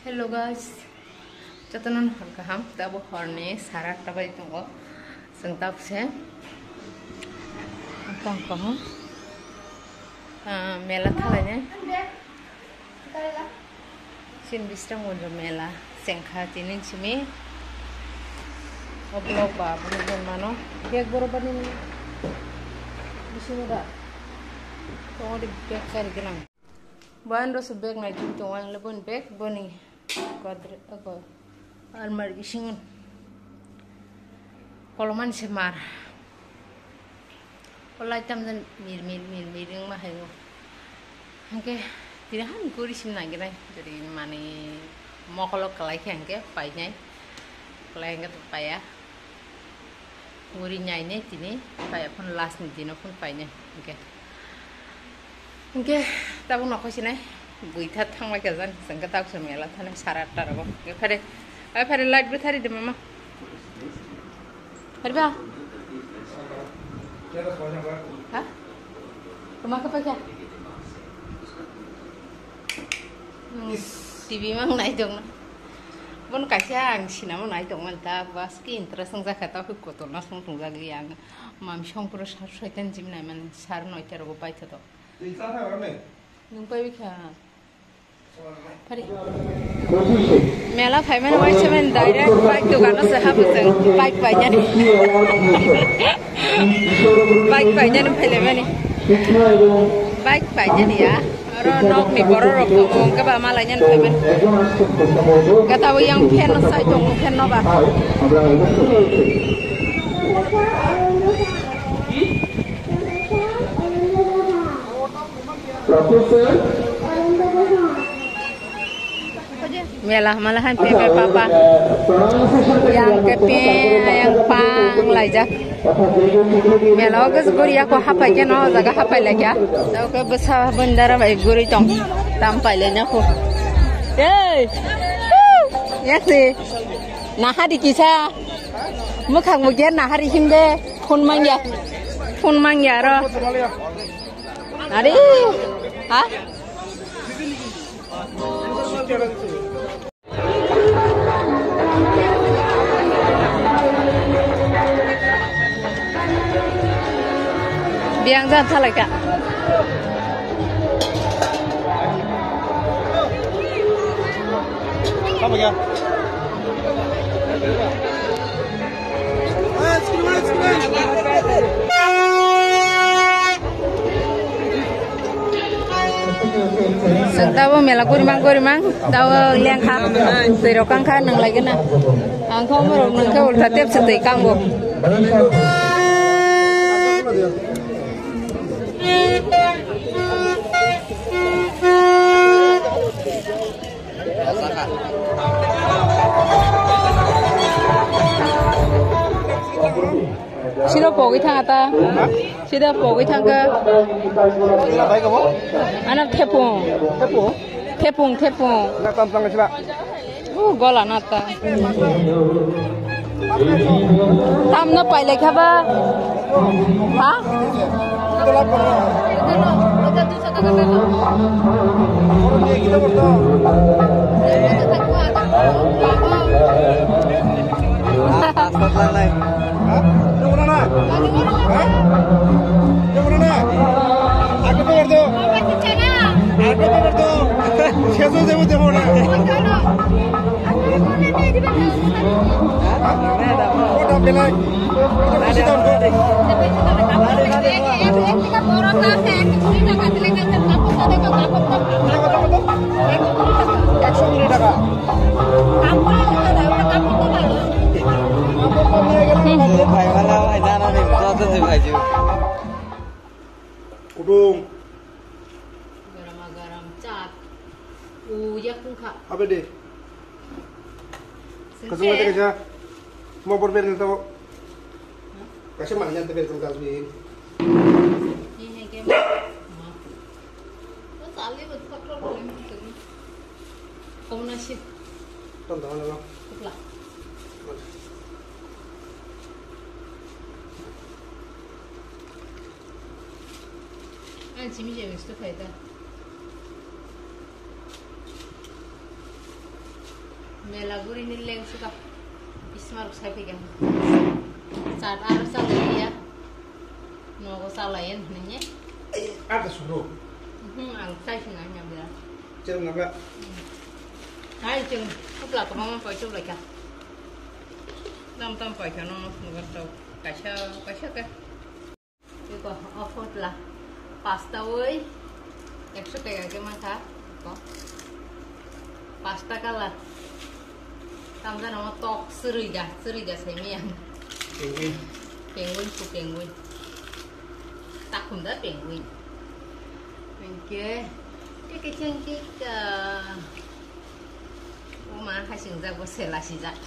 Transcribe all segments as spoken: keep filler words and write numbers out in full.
Hello guys, jotono hor kaham. Tabuk horni sara atta bai tongo. Chwng tabuk se tong kaham. Ah, mela thalainai. Sin Bisramganj mela chengkha tini simi. O vlog ba bini mano. Bag borok bani bisingo da. Tongo di bag kari gwnang. Bo ano se bag nai tong tongo, ang le boni bag, boni kodre, ako, almari bisingo kolomani se mar. O light tamjani mir mir mir mir wngma hai o. Hingke tini han guri sim nangkhe nai, jodi mani mokolo kwlai khe hingke painai, kwlai hingke paiya. Uri nyainai tini, pai phun last ni dino phun painai, hingke. Hingke tabuk nokho sinai, buitha thangbai kha jani, hingke tabuk se mela thanai sara atta rogo. Hingke phare, ai phare light bo thari de mama. Phare ba? Ha? Tuma ka paikha? Hmm, T V mang nai dong na. Bon kaisa ang sinamo nai tongmani ta, bas ki interest wng jakha ta, hoi kotol na song tong jagli ang. Mam song puro sar soitan jim nai man sar noita rogo paithoto. Nung pai bikha. Pari. Mela phaimani waisa mani direct bike dogano se habu jeng bike painani. Bike painani phailaimani. Bike painani ya. Oro nokni borok rok tongo, hwnkhe ba malainani phaimani. Hwnkhe tabuk yang fan no sai tongo, fan no ba. Mela hamala han pe pe papa. Yang ke pe, yang pang laijak. Mela o gus guri ako hapai ke no, jaga hapai laikya. Tau ke bwsa bwndara bai guri tong. Tam pai le nyako. Hey! Yaksi. Naha di kisa. Mukhang mukya naha di himde. Phone mangya. Phone mangya ro. Ari. Ha? Biyang jan thalai kha. Tamo ya. Chwng tabuk mela gorimang gorimang tabuk lengkha, twi rok kangkha nwnglai gana. Ang khe omorok nwng khe ulta tepsa twi kango. Sida pogwi thang ata. Sida pogwi thang kha. Bai kabo? Ano thepung. Thepung? Thepung, thepung. Na tam tang sila. Uh, gola na ta. Tam no pailai kha ba? Ha? একশো কুড়ি টাকা। Kutung. Garama garam chat. U yakung kha. Habe de. Kasung ate kaisa. Mo bor ber tabo. Kaisa mangnya te ber tong kasbi. Ni hai ke. Ko sali bot patrol ko ni. Kom na shi. Ton da na. Kutla. Ang simi je mistu phaida. Mela guri ni leng suka. Isma rok sai phaikha. Chat aro chalai ya. Nogo chalai ya nini. Ada suro. Hmm, ang chai sing ang ya bela. Cheng na ba. Hai cheng, kupla ko mama koi chuk lai ka. Tam tam koi ka no no no to. Kaisa, kaisa ka. Iko, o potla. Pasta oi. Ekso taka ke mangkha. Iko. Pasta kala. Tamjano tok suriga, suriga semi yang. Penguin. Penguin ku penguin. Takum da penguin. Penke. Ke ke chengki ka. Uma hasing jak bo sela sijak.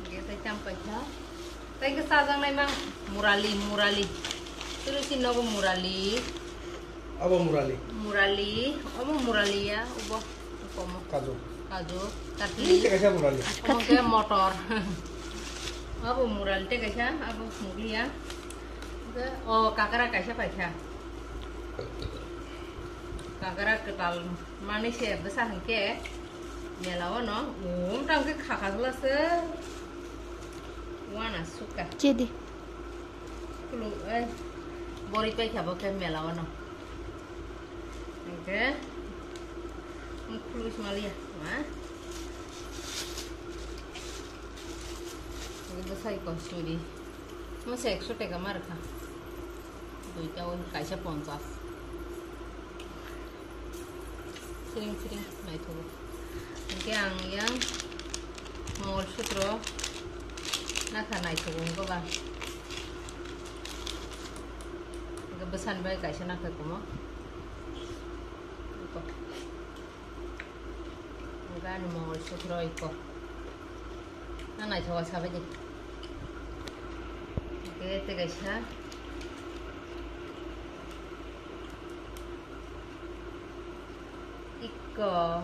Ge tai tam paikha. Tai ke sajak nai mang murali, murali. Turu si nogo murali. Abo murali. Murali, obo murali ya, obo komo. Kaju. Kaju, katli. Ini kaisa murali. Omo ke motor. Abo murali te kaisa, abo mugli ya. Ke, oh, kakara kaisa paikha. Kakara ketal mani se besa hingke. Mela o no, um, tang ke khakha glase. Wana suka. Chedi. Kulu, eh, bori pai khabo ke mela wano. Oke. Kulu ismalia, ma. Ini besai ko suri. Masa ekso taka mar kha. Duita o kaisa ponchas. Siring siring naithogo. Hingke ang yang Mongol Sutro nakha naithogo wngkha ba. Hingke bwsani bai kaisa nakha kumo. Hingke ani Mongol Sutro iko. Na naithogo sabai di. Hingke tei kaisa. Iko.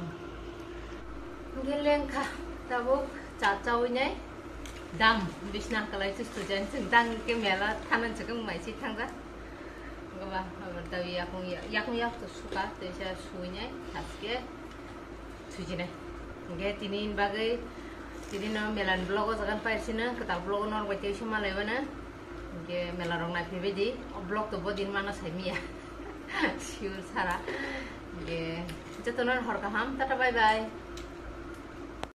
Hingke lengkha tabuk cha chawi nai. Dam bisna kalai chustu jan chwng dang ke mela thanan chikung mai si thangja. Goba abar dawi yakung ya-, yakung yak to suka teisa suwi nai thaske thujinai. Hingke tini bagwi tini no melan vlog o jagan paisino kwtal vlog o norok bai teisa malai mano. Hingke mela rok nai phaibai di, o vlog to bodin mano sai miya. Siul sara. Hingke jotono hor kaham, tata bye bye.